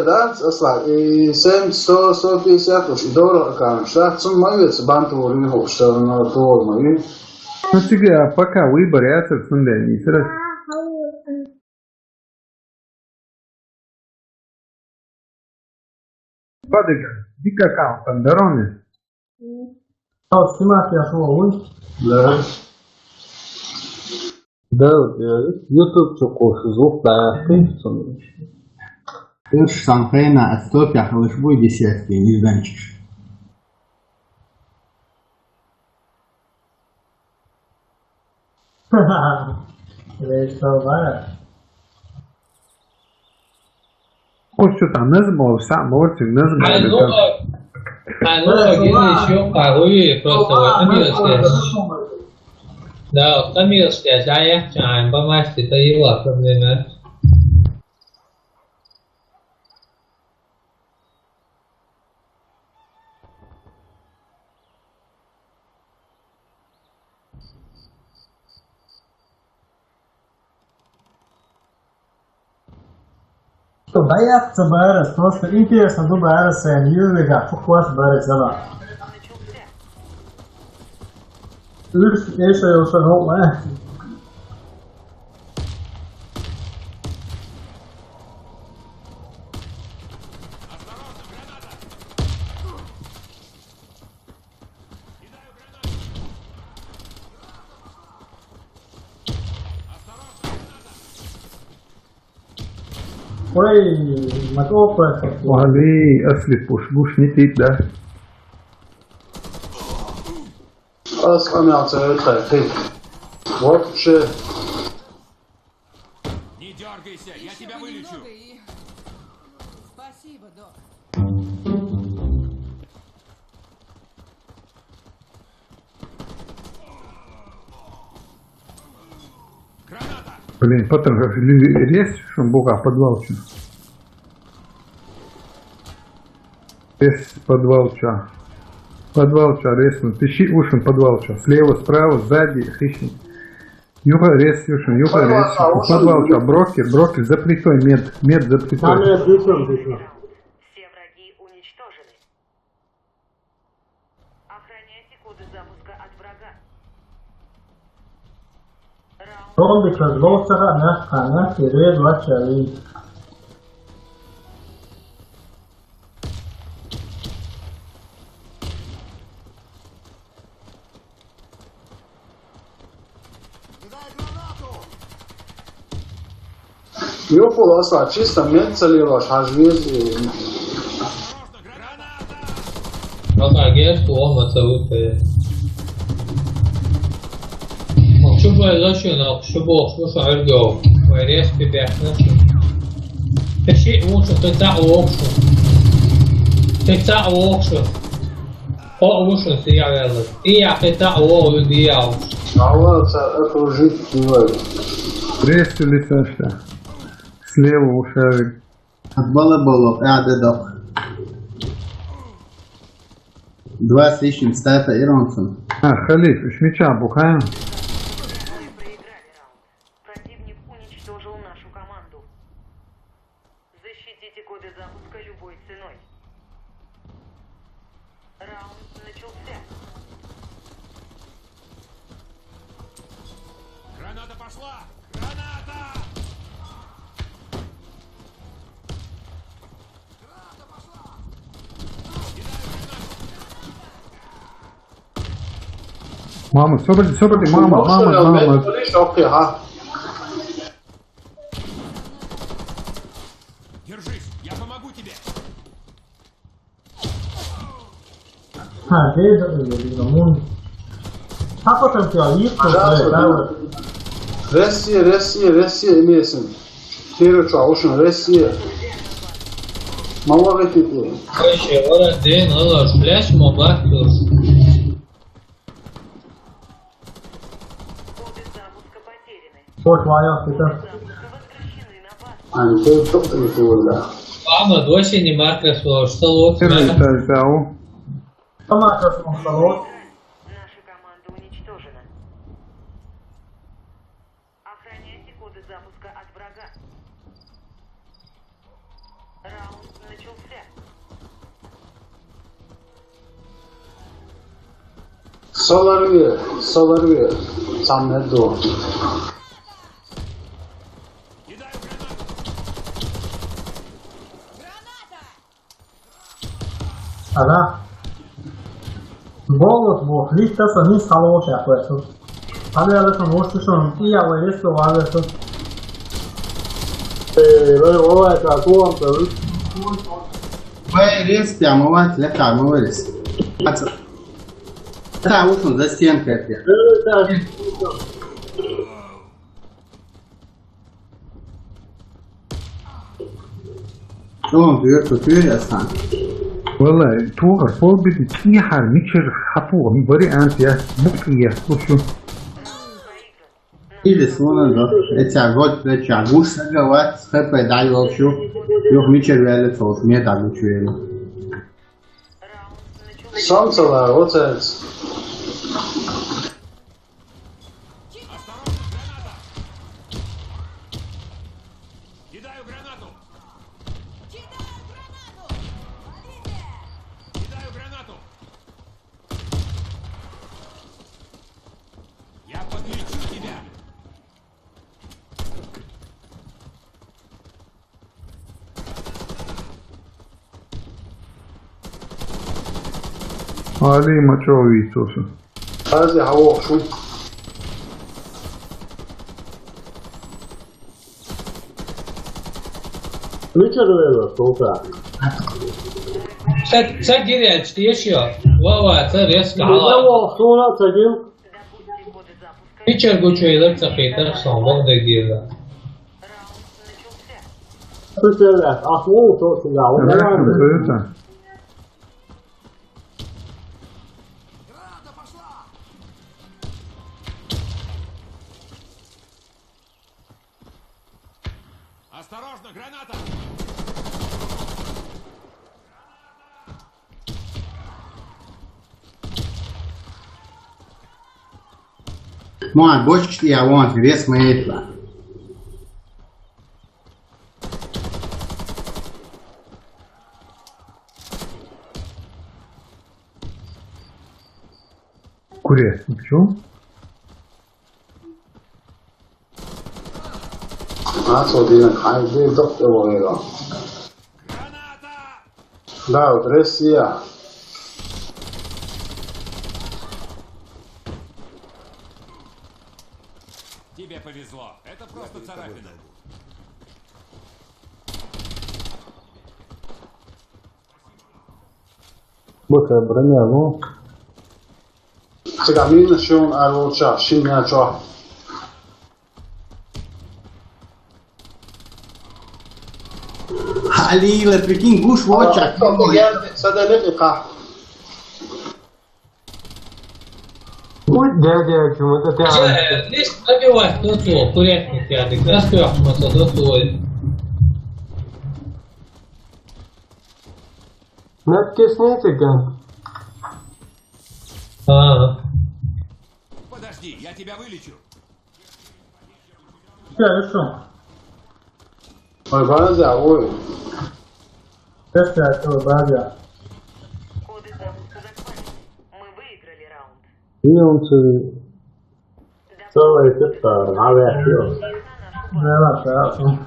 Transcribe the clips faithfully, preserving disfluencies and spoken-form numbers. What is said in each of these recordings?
Дац, Аслан, и семьдесят, сто, сто пятьдесят уж, и дорого аккаунт. Штраф цун ма веца, бантур и хо, что на дор ма ви. Ну, тебе пока выбор, я цунде не сразу. Падига, дика аккаунт, там, дарони. Тау снимать я шо, уй? Да. Да, э, YouTube чу кхуш, звук да, ты, ты ж сам хрена отстопь, я халыш буй десятки, не знаешь. Рейс Талбара. Уж чё там, назму, сам морти, назму. Ай, ну, ай, ну, ай, гены ещё пару, и просто вот, ну, там мир связь. Да, вот там мир связь, а я чаем, помашьте, это его проблема. Что, бояться бара, просто интересно, ну, бара, сэн, ювега, фуквас бара, зала. Лишь, если уже, ну, э. Ой, мотор просто. Вали, асли пуш, буш не тип, да? Ас амял царь тип. Вот же. Не дергайся, я тебя вылечу. Спасибо, док. Блин, патрон, как ли-, рез, шум бога, подвал чё. Рез, подвал чё. Подвал чё, рез, ну, ты щи ушим подвал чё. Слева, справа, сзади, хищник. Юха рез, юшим, юха рез. Подвал чё, брокер, брокер, за плитой, мед, мед за плитой. Там я дышим, дышим. Все враги уничтожены. Охраняйте коды запуска от врага. Раунд. Зомби козловцера на канал Кирилл Вачалин. Ёпол, Аслан, чисто мед цалилаш, хаж вези. Пока герс, лома целует. Чубай лошадь, чубок, слушай, Эрго. Мой рез, пипец, слушай. Пиши лучше, ты так лучше. Ты так лучше. О, вышел, ты я рядом. И я, ты так, о, люди, я. А вот, а, окружить его. Приветствую, Лисашка. Слева ушарик. От балаболов, а, дедок. Два с лишним стата иронцем. А, Халиф, ишмича бухаем. Противник уничтожил нашу команду. Защитите коды запуска любой ценой. Раунд начался. Граната пошла! Граната! Мама, собрали, собрали, мама, мама, мама. Держись, я помогу тебе. Ха, деза, деза, мун. Ха, потом ты, а, их, да, да. Россия, Россия, Россия, имеется. Первый чё, а, очень Россия. Мало выпить. Короче, ора ден, ора, блядь, мобак, Форт Лайон, это. Антон, кто там это, да? Ама, дочь не Марка слож, салот. Первый, да, да, да. Что Марка слож, салот? Наша команда уничтожена. Охраняйте коды запуска от врага. Раунд Solar вер, solar вер. Сам не ду. Ага. Болот бо, лифта са ни стало шахвесо. Абе, абе, са мошто шо, и я ве ресто, абе, са. Е, ве, ова е како вам се. Ве рес, ја мова, лека, мова рес. Аца. Та, ушно, за стенка, е. Е, та. Oğlum diyor tutuyor ya sen. Валлай, тугъар, фо бит кӀияхьар, мичир хьапугъ, вариант я, букъ я, бу шу. Или слона да. Эця гот, эця гуш сага ват, хапай дай волчу. Юх мичир вяле цолш, не да гуч вяле. Солнце ла, вот это. Осторожно, граната! Кидаю гранату! Кидаю гранату! Валите! Кидаю гранату! Я подлечу тебя! Али мачо витоса. Ази, гьавохшун. Мича дуэла, тока. Ца, ца гиря, чтиеш ё? Ва, ва, ца резко. Гьавохшуна, ца гил. Ичер гучойлар ца хетар, сон вогъ дегирра. Сусела, ахму, то, сюда, вот. Рахмат, это. Осторожно, граната! Муан, бочкаш я вон, вес мейт ла. Курятник, чё? А, что, ты на хайде, доктор, говорила. Да, вот Россия. Тебе повезло. Это просто царапина. Бу ца броня, ну. Цигамин шун арвоча, шиняча. Али, ла, прикинь, гуш воча. Садале ика. Ой, дядя, чему-то ты. Э, лишь набивать, ну что, курятник я, ты краску я, ну что, ну что. Надо теснее, как. А. Подожди, я тебя вылечу. Я решил. Ой, база, ой. Сейчас я открою база. Коды запуска закончились. Мы выиграли раунд. Ну, он целый. Целый, это, надо, я. Да, да, да.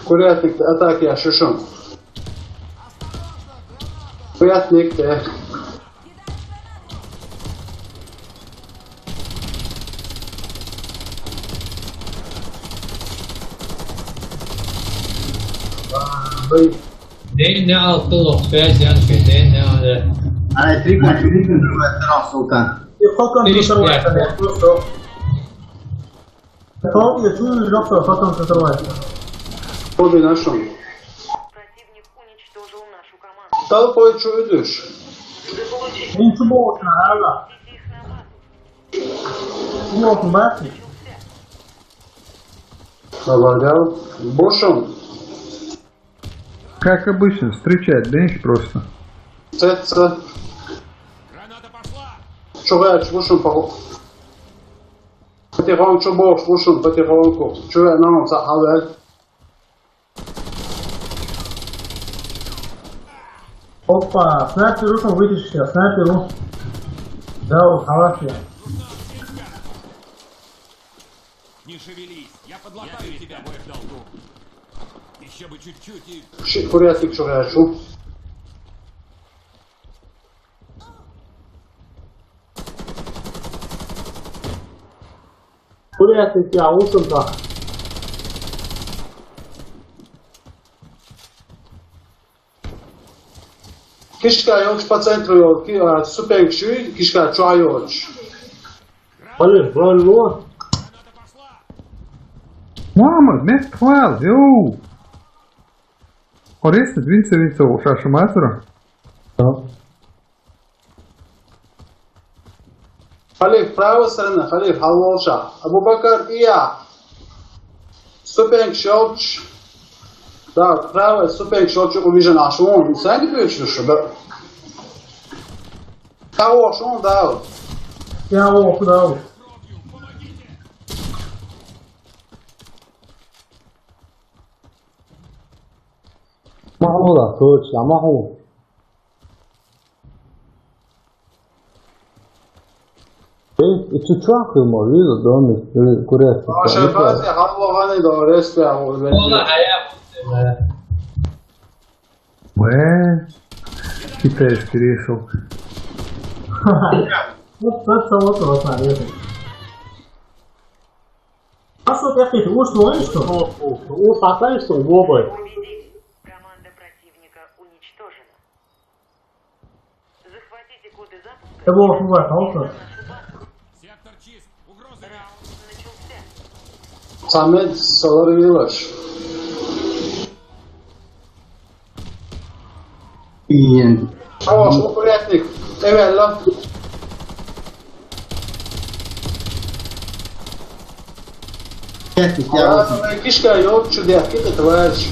Курятник, атака, я шишим. Курятник, э. Ой. День на алтылох, связь, Янки, день на, э. Ай, три континента, Султан. И сколько он Три тут рвать, штуки. Просто. Кто мне чую, лёгкая, потом закрывается. Обе нашел. Противник уничтожил нашу команду. Толпой чё идешь? Заполучить. Ничего, ага. Идите их на базу. Чего, мать? Добавлял. Бушем. Как обычно, встречать, знаешь, просто. Ц, ц. Граната пошла! Чё, я чего шум похож? Потихоньку, бо, слушай, потихоньку. Чё я нам сахавел? Опа, снайпер ушёл, вытащил, снайпер у. Да, вот, хороший. Не шевелись, я подлатаю тебя. Тобой в долгу. Еще бы чуть-чуть и... Shit, курятник, что я шу. Курятник, я ушёл, да. Кишка йолч по центру йолки, а, ступеньк шуй, кишка чуа йолч. Блин, вон, ну. Мама, мет хвал, йоу. Орес, винце, винце, уша шуматра. Халиф, право страна, халиф, халволша. Абубакар, ия. Ступеньк шолч. Да, право, ступеньк шолч, увижен ашун. Сами говоришь, что, да? Кого шун, да? Я о, куда вот? Махула, точно, маху. Эй, и ты чё, ты мой, видел, доме, курец. А, шабазе, халвоганы, да, ресте, а, вот, Ола, а я... Уэ, китаец перешел. Вот это вот у вас нарезано. А что, я хит, уж твой, что? О, о, о, пацаны, что, глобы? Команда противника уничтожена. Захватите коды запуска. Это было хватит, а вот что? Сектор чист. Угрозы нет. Раунд начался. Самед, салар вилаш. Иен. Чего, что, курятник? Эвелла. Курятник, я А, кишка, ёлчу, да, кита, товарищ.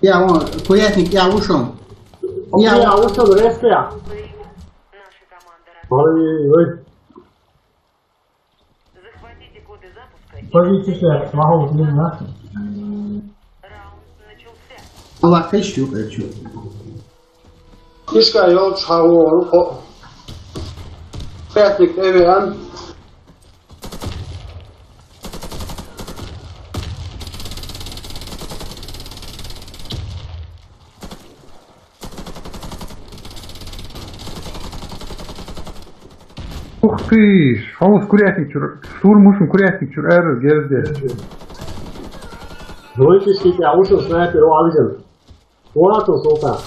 Я вон, курятник, я ушёл. Я, я ушёл, ресте. Наша команда раз- Ой, ой, Захватите коды запуска. позицию свет, могу, блин, на. Раунд начался. Аллах, ты что, хочу. Кишка, ёлч, хаво, о. Курятник, эвен. Ух ты ж, хаус курятник чур, штурм ушин курятник чур, эр, герде. Двойки, я ушёл, снайпер, о, авижен. Ура, то, солта.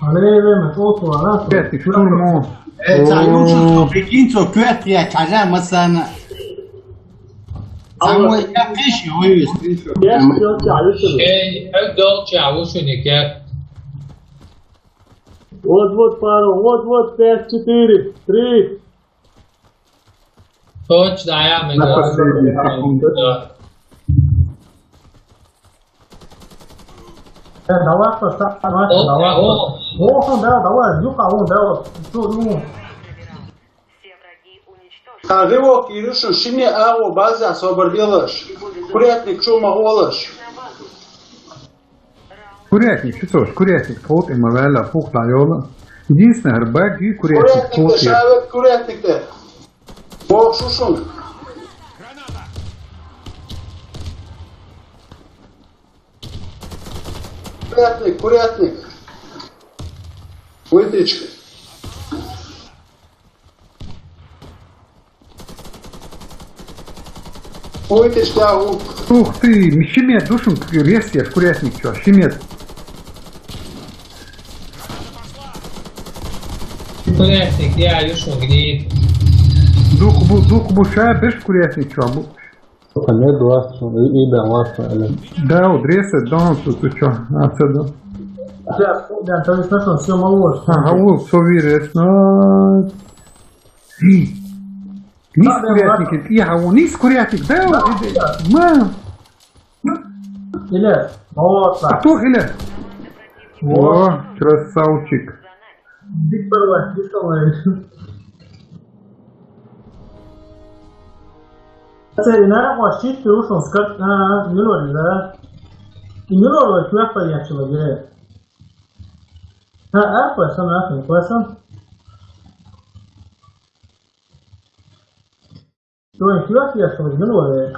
Алей, время, толку, а, Курятник, штурм, о. Э, цаючу, прикинь, что кверх я чажа, масан. Самой я пищу, ой, скриншот. Я всё, чаю, что ли? Эй, эй, долча, уши не кет. Вот, вот, пару, вот, вот, пять, четыре, три. Точно, я мы На последний секунде. Да. Э, давай, что, давай, О, давай. о, О, да, давай, Юха, вон, да, вот. Что, ну, Все враги уничтожены. Кагыво, Кирюшин, шимни аво, база, собор делаешь. Курятник, чё, могу. Курятник, что ж, курятник, тот и мавела, пух, да, ёла. Единственное, рыбак, и курятник, Курятник, тот я. Шавек, курятник-то. Бог шушун. Курятник, курятник. Вытычка. Вытычка, у. Ух ты, щемет, душин, рез я, курятник, чё, щемет. Курятник, я, юшун гнит. Дух бу, дух бу, ша, беш курятник, чё, бу. Сука, нет, два, и, и да, ладно, алё. Да, вот рез, да, тут, ты чё, а, це, да. Сейчас, да, то есть, ну что, все моложе. Ага, вот, все вирес, но. Нис курятник, и, а, вон, нис курятник, да, вот, иди, ма. Или, вот А так. то, или? О, красавчик. Биг порвать, биг порвать. Цели, наверное, чистый ушел, скажет, а, не вроде, да? Ингин оалар куьвехбар яхшылыгъы. Гьа, арпа, сан ахын квасан. Куьвехбар яхшылыгъы ингин оалар.